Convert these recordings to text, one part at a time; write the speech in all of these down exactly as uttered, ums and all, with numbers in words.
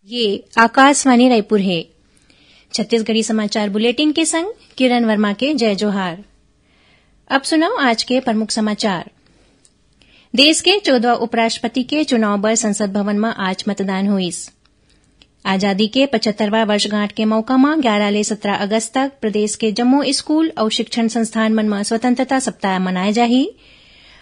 ये आकाशवाणी रायपुर हे। छत्तीसगढ़ी समाचार बुलेटिन के संग किरण वर्मा के जय जोहार। अब सुनव आज के प्रमुख समाचार। देश के चौदहवाँ उपराष्ट्रपति के चुनाव बर संसद भवन म आज मतदान होइस। आजादी के पचहत्तरवाँ वर्षगांठ के मौका म ग्यारा ले सतरा अगस्त तक प्रदेश के जम्मो स्कूल अउ शिक्षण संस्थान मन म स्वतंत्रता सप्ताह मनाए जाही।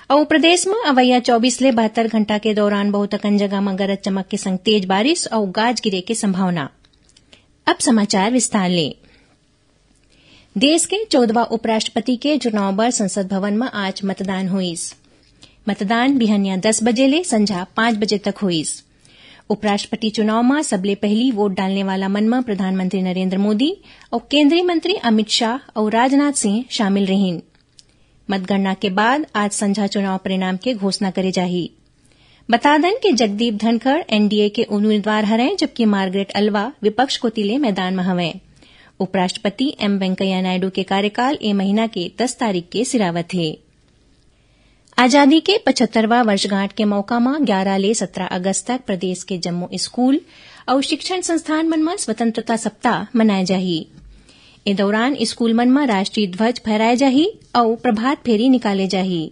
अउ प्रदेश म अवइया चौबीस ले बहत्तर घंटा के दौरान बहुत अकन जगह म गरज चमक के संग तेज बारिश अउ गाज गिरे के संभावना। अब समाचार विस्तार ले। देश के चौदहवाँ उपराष्ट्रपति के चुनाव बर संसद भवन म आज मतदान होइस। मतदान बिहनिया दस बजे ले संझा पाँच बजे तक होइस। उपराष्ट्रपति चुनाव म सबले पहिली वोट डालने वाला मन म प्रधानमंत्री नरेंद्र मोदी अउ केंद्रीय मंत्री अमित शाह अउ राजनाथ सिंह शामिल रहिन। मतगणना के बाद आज संझा चुनाव परिणाम के घोषणा करे जाही। बता दन कि जगदीप धनखड़ एनडीए के उम्मीदवार हरंय, जबकि मार्गरेट अल्वा विपक्ष कोति ले मैदान म हवंय। उपराष्ट्रपति एम वेंकैया नायडू के कार्यकाल ए महीना के दस तारीख के सिरावत हे। आजादी के पचहत्तरवाँ वर्षगांठ के मौका म ग्यारा ले सतरा अगस्त तक प्रदेश के जम्मो स्कूल अउ शिक्षण संस्थान मन म स्वतंत्रता सप्ताह मनाए जाही। ए दौरान स्कूल मन म राष्ट्रीय ध्वज फहराए जाही अउ प्रभात फेरी निकाले जाही।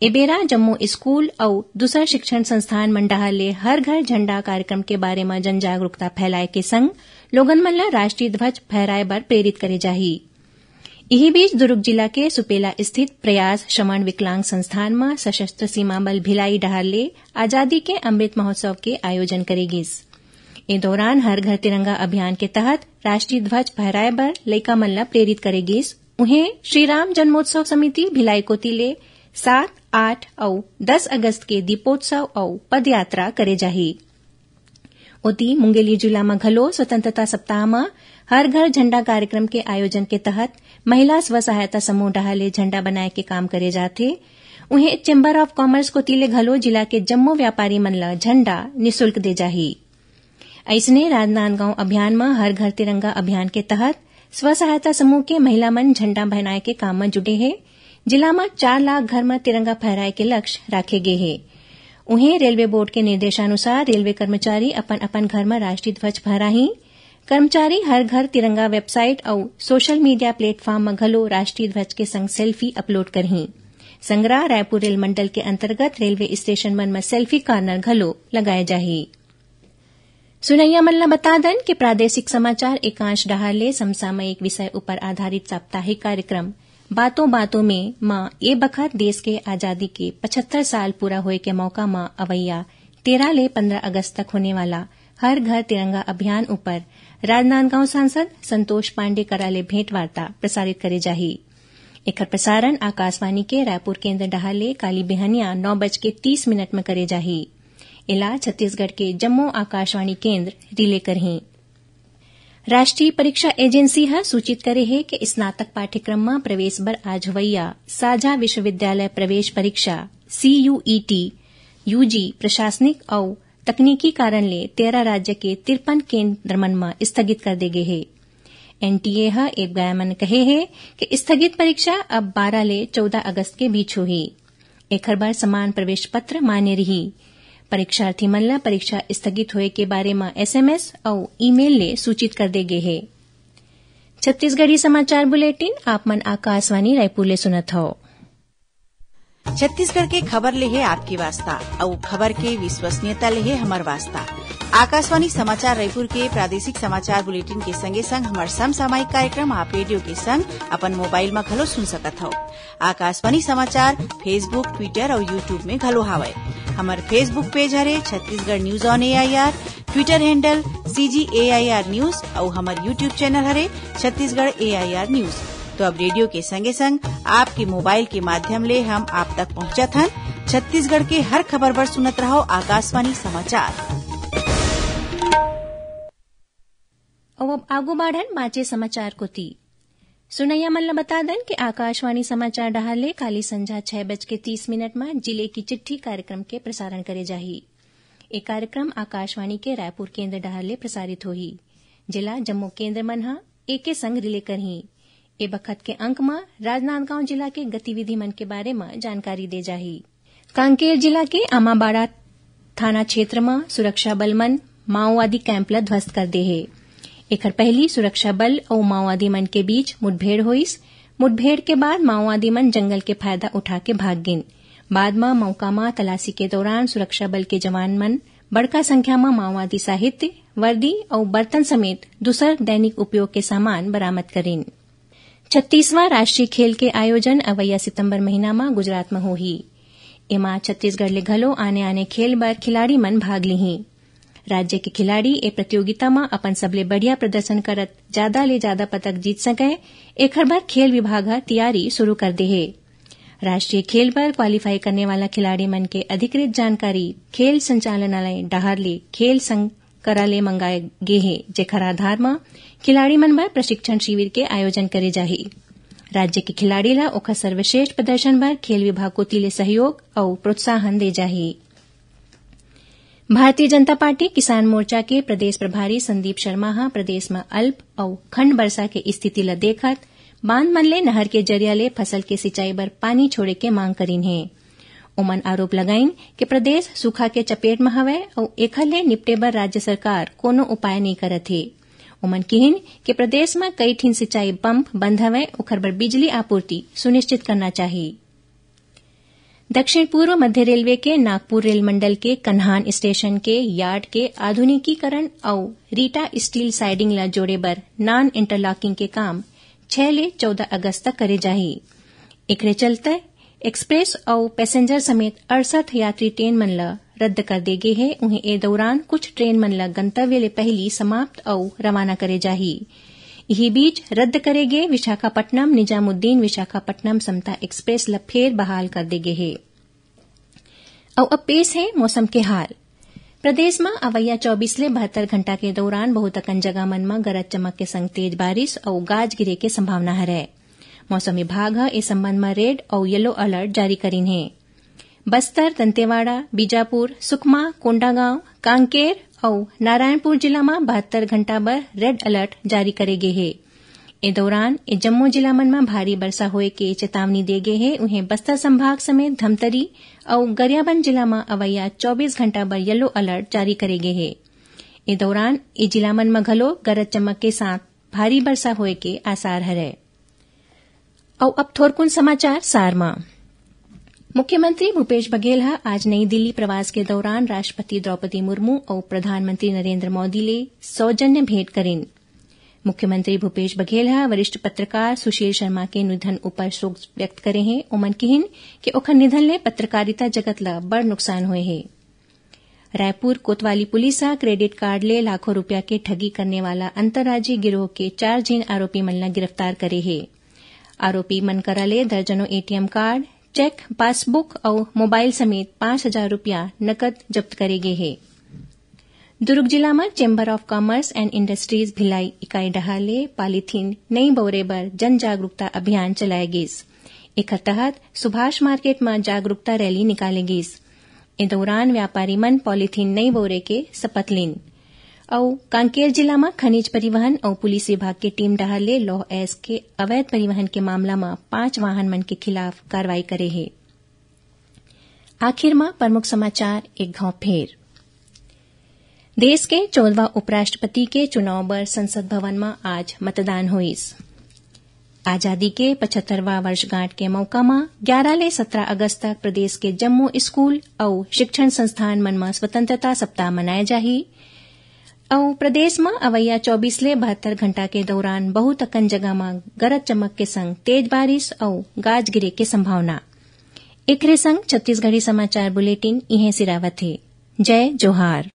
ए बेरा जम्मो स्कूल अउ दूसर शिक्षण संस्थान मन डहार ले हर घर झंडा कार्यक्रम के बारे म जन जागरूकता फैलाए के संग लोगन मन ल राष्ट्रीय ध्वज फहराए बर प्रेरित करे जाही। इही बीच दुर्ग जिला के सुपेला स्थित प्रयास श्रवण विकलांग संस्थान म सशस्त्र सीमा बल भिलाई डहार ले आजादी के अमृत महोत्सव के आयोजन करे गिस। ए दौरान हर घर तिरंगा अभियान के तहत राष्ट्रीय ध्वज फहराए बर लइका मन ल प्रेरित करे गिस। उहें, श्री राम जन्मोत्सव समिति भिलाई कोति ले सात, आठ अउ दस अगस्त के दीपोत्सव अउ पदयात्रा करे जाही। ओती, मुंगेली जिला म घलो स्वतंत्रता सप्ताह म हर घर झंडा कार्यक्रम के आयोजन के तहत महिला स्व सहायता समूह डहार ले झंडा बनाए के काम करे जाथे। उहें, चेंबर ऑफ कॉमर्स कोति ले घलो जिला के जम्मो व्यापारी मन ल झंडा निशुल्क दे जाही। अइसने, राजनांदगांव अभियान म हर घर तिरंगा अभियान के तहत स्व सहायता समूह के महिला मन झंडा बनाए के काम म जुटे हे। जिला म चार लाख घर म तिरंगा फहराए के लक्ष्य राखे गे हे। उहें, रेलवे बोर्ड के निर्देशानुसार रेलवे कर्मचारी अपन-अपन घर म राष्ट्रीय ध्वज फहराही। कर्मचारी हर घर तिरंगा वेबसाइट अउ सोशल मीडिया प्लेटफॉर्म म घलो राष्ट्रीय ध्वज के संग सेल्फी अपलोड करही। संगरा रायपुर रेल मंडल के अंतर्गत रेलवे स्टेशन मन म सेल्फी कॉर्नर घलो लगाए जाही। सुनइया मन ल बता दन कि प्रादेशिक समाचार एकांश डहार ले समसामयिक विषय उपर आधारित साप्ताहिक कार्यक्रम बातों बातों में म ए बखत देश के आजादी के पचहत्तर साल पूरा होए के मौका म अवइया तेरह ले पंद्रह अगस्त तक होने वाला हर घर तिरंगा अभियान उपर राजनांदगांव सांसद संतोष पांडे करा ले भेंट वार्ता प्रसारित करे जाही। एखर प्रसारण आकाशवाणी के रायपुर केंद्र डहार ले काली बिहनिया नौ बज के तीस मिनट म करे जाही। एला छत्तीसगढ़ के जम्मो आकाशवाणी केंद्र रिले करही। राष्ट्रीय परीक्षा एजेंसी ह सूचित करे हे कि स्नातक पाठ्यक्रम म प्रवेश बर आज होवइया साझा विश्वविद्यालय प्रवेश परीक्षा, सीयूईटी, यूजी, प्रशासनिक अउ तकनीकी कारण ले तेरह राज्य के तिरपन केंद्र मन म स्थगित कर दे गे हे। एनटीए ह एक बयान म कहे हे कि स्थगित परीक्षा अब बारह ले चौदह अगस्त के बीच होही। एखर बर समान प्रवेश पत्र मान्य रिही। परीक्षार्थी मन ल परीक्षा स्थगित होए के बारे म एसएमएस अउ ईमेल ले सूचित कर दे गे हे। छत्तीसगढ़ी समाचार बुलेटिन आप मन आकाशवाणी रायपुर ले सुनत हव। छत्तीसगढ़ के खबर ले हे आपके वास्ता, अउ खबर के विश्वसनीयता ले हे हमर वास्ता। आकाशवाणी समाचार रायपुर के प्रादेशिक समाचार बुलेटिन के संगे संग हमर समसामयिक कार्यक्रम आप रेडियो के संग अपन मोबाइल म घलो सुन सकत हव। आकाशवाणी समाचार Facebook, Twitter अउ YouTube में घलो हावय। हमर Facebook पेज हरे Chhattisgarh news on AIR, Twitter handle CG AIR news अउ हमर YouTube चैनल हरे छत्तीसगढ़ एआईआर न्यूज। तो अब रेडियो के संगे संग आपके मोबाइल के माध्यम ले हम आप तक पहुंचत हन। छत्तीसगढ़ के हर खबर बर सुनत रहव आकाशवाणी समाचार। अउ अब आगू बाढ़न बाचे समाचार कोति। सुनइया मन ल बता दन कि आकाशवाणी समाचार डहार ले काली संझा छह बज के तीस मिनट म जिले की चिट्ठी कार्यक्रम के प्रसारण करे जाही। ए कार्यक्रम आकाशवाणी के रायपुर केंद्र डहार ले प्रसारित होही, जेला जम्मो केंद्र मन ह एके संग रिले करही। ए बखत के अंक म राजनांदगांव जिला के गतिविधि मन के बारे म जानकारी दे जाही। कांकेर जिला के आमाबाड़ा थाना क्षेत्र म सुरक्षा बल मन माओवादी कैंप ल ध्वस्त कर दे हे। एखर पहिली सुरक्षा बल अउ माओवादी मन के बीच मुठभेड़ होइस। मुठभेड़ के बाद माओवादी मन जंगल के फायदा उठा के भाग गिन। बाद म मौका म तलाशी के दौरान सुरक्षा बल के जवान मन बड़का संख्या म माओवादी साहित्य, वर्दी अउ बर्तन समेत दूसर दैनिक उपयोग के सामान बरामद करिन। छत्तीसवां राष्ट्रीय खेल के आयोजन अवइया सितंबर महीना म गुजरात म होही। एमा छत्तीसगढ़ ले घलो आने-आने खेल बर खिलाड़ी मन भाग लिहीं। राज्य के खिलाड़ी ए प्रतियोगिता म अपन सबले बढ़िया प्रदर्शन करत जादा ले जादा पदक जीत सकय, एखर बर खेल विभाग ह तियारी शुरू कर दे हे। राष्ट्रीय खेल बर क्वालीफाई करने वाला खिलाड़ी मन के अधिकृत जानकारी खेल संचालनालय डहार ले खेल संघ करा ले मंगाए गे हे, जेखर आधार म खिलाड़ी मन बर प्रशिक्षण शिविर के आयोजन करे जाही। राज्य के खिलाड़ी ल ओखर सर्वश्रेष्ठ प्रदर्शन बर खेल विभाग कोति ले सहयोग अउ प्रोत्साहन दे जाही। भारतीय जनता पार्टी किसान मोर्चा के प्रदेश प्रभारी संदीप शर्मा ह प्रदेश म अल्प अउ खंड वर्षा के स्थिति ल देखत बांध मन ले नहर के जरिया ले फसल के सिंचाई बर पानी छोड़े के मांग करिन हे। ओमन आरोप लगाइन कि प्रदेश सूखा के चपेट म हवय अउ एखर ले निपटे बर राज्य सरकार कोनो उपाय नइ करत हे। ओमन किहिन कि प्रदेश म कई ठिन सिंचाई पंप बंद हवय, ओखर बर बिजली आपूर्ति सुनिश्चित करना चाही। दक्षिण पूर्व मध्य रेलवे के नागपुर रेल मंडल के कन्हान स्टेशन के यार्ड के आधुनिकीकरण अउ रीटा स्टील साइडिंग ल जोड़े बर नॉन इंटरलॉकिंग के काम छह ले चौदह अगस्त तक करे जाही। एकरे चलते एक्सप्रेस अउ पैसेंजर समेत अड़सठ यात्री ट्रेन मन ल रद्द कर दे गे हे। उहें, ए दौरान कुछ ट्रेन मन ल गंतव्य ले पहिली समाप्त अउ रवाना करे जाही। इही बीच, रद्द करे गे विशाखापट्टनम निजामुद्दीन विशाखापट्टनम समता एक्सप्रेस ल फेर बहाल कर दे गे हे। अउ अब पेश हे मौसम के हाल। प्रदेश म अवइया चौबीस ले बहत्तर घंटा के दौरान बहुत अकन जगह मन म गरज चमक के संग तेज बारिश अउ गाज गिरे के संभावना हरय। मौसम विभाग ह ए संबंध म रेड अउ येलो अलर्ट जारी करिन हे। बस्तर, दंतेवाड़ा, बीजापुर, सुकमा, कोंडागांव, कांकेर अउ नारायणपुर जिला म बहत्तर घंटा बर रेड अलर्ट जारी करे गे हे। ए दौरान ए जम्मो जिला मन म भारी बरसा होए के चेतावनी दे गे हे। उहें, बस्तर संभाग समेत धमतरी अउ गरियाबंद जिला म अवइया चौबीस घंटा बर येलो अलर्ट जारी करे गे हे। ए दौरान ए जिला मन म घलो गरज चमक के साथ भारी बरसा होए के आसार हरय। अउ अब थोरकुन समाचार सार म। मुख्यमंत्री भूपेश बघेल ह आज नई दिल्ली प्रवास के दौरान राष्ट्रपति द्रौपदी मुर्मू अउ प्रधानमंत्री नरेंद्र मोदी ले सौजन्य भेंट करिन। मुख्यमंत्री भूपेश बघेल ह वरिष्ठ पत्रकार सुशील शर्मा के निधन उपर शोक व्यक्त करे हे। ओमन किहिन कि ओखर निधन ले पत्रकारिता जगत ल बड़ नुकसान होए हे। रायपुर कोतवाली पुलिस ह क्रेडिट कार्ड ले लाखों रुपया के ठगी करने वाला अंतर्राज्यीय गिरोह के चार झिन आरोपी मन ल गिरफ्तार करे हे। आरोपी मन करा ले दर्जनों एटीएम कार्ड, चेक, पासबुक अउ मोबाइल समेत पांच हजार रुपया नकद जब्त करे गे हे। दुर्ग जिला म chamber of commerce and industries Bhilai इकाई डहार ले पॉलीथीन नइ बउरे बर जन जागरूकता अभियान चलाए गिस। एखर तहत सुभाष मार्केट म जागरूकता रैली निकाले गिस। ए दौरान व्यापारी मन पॉलीथीन नइ बउरे के शपथ लीन। अउ कांकेर जिला म खनिज परिवहन अउ पुलिस विभाग के टीम डहार ले लौह अयस्क के अवैध परिवहन के मामला म पांच वाहन मन के खिलाफ कार्रवाई करे हे। आखिर म प्रमुख समाचार एक घाव फेर। देश के चौदहवां उपराष्ट्रपति के चुनाव बर संसद भवन म आज मतदान होइस। आजादी के पचहत्तरवां वर्षगांठ के मौका म ग्यारा ले सतरा अगस्त तक प्रदेश के जम्मो स्कूल अउ शिक्षण संस्थान मन म स्वतंत्रता सप्ताह मनाए जाही। अउ प्रदेश म अवइया चौबीस ले बहत्तर घंटा के दौरान बहुत अकन जगह म गरज चमक के संग तेज बारिश अउ गाज गिरे के संभावना। एकरे संग छत्तीसगढ़ी समाचार बुलेटिन इहें सिरावत हे। जय जोहार।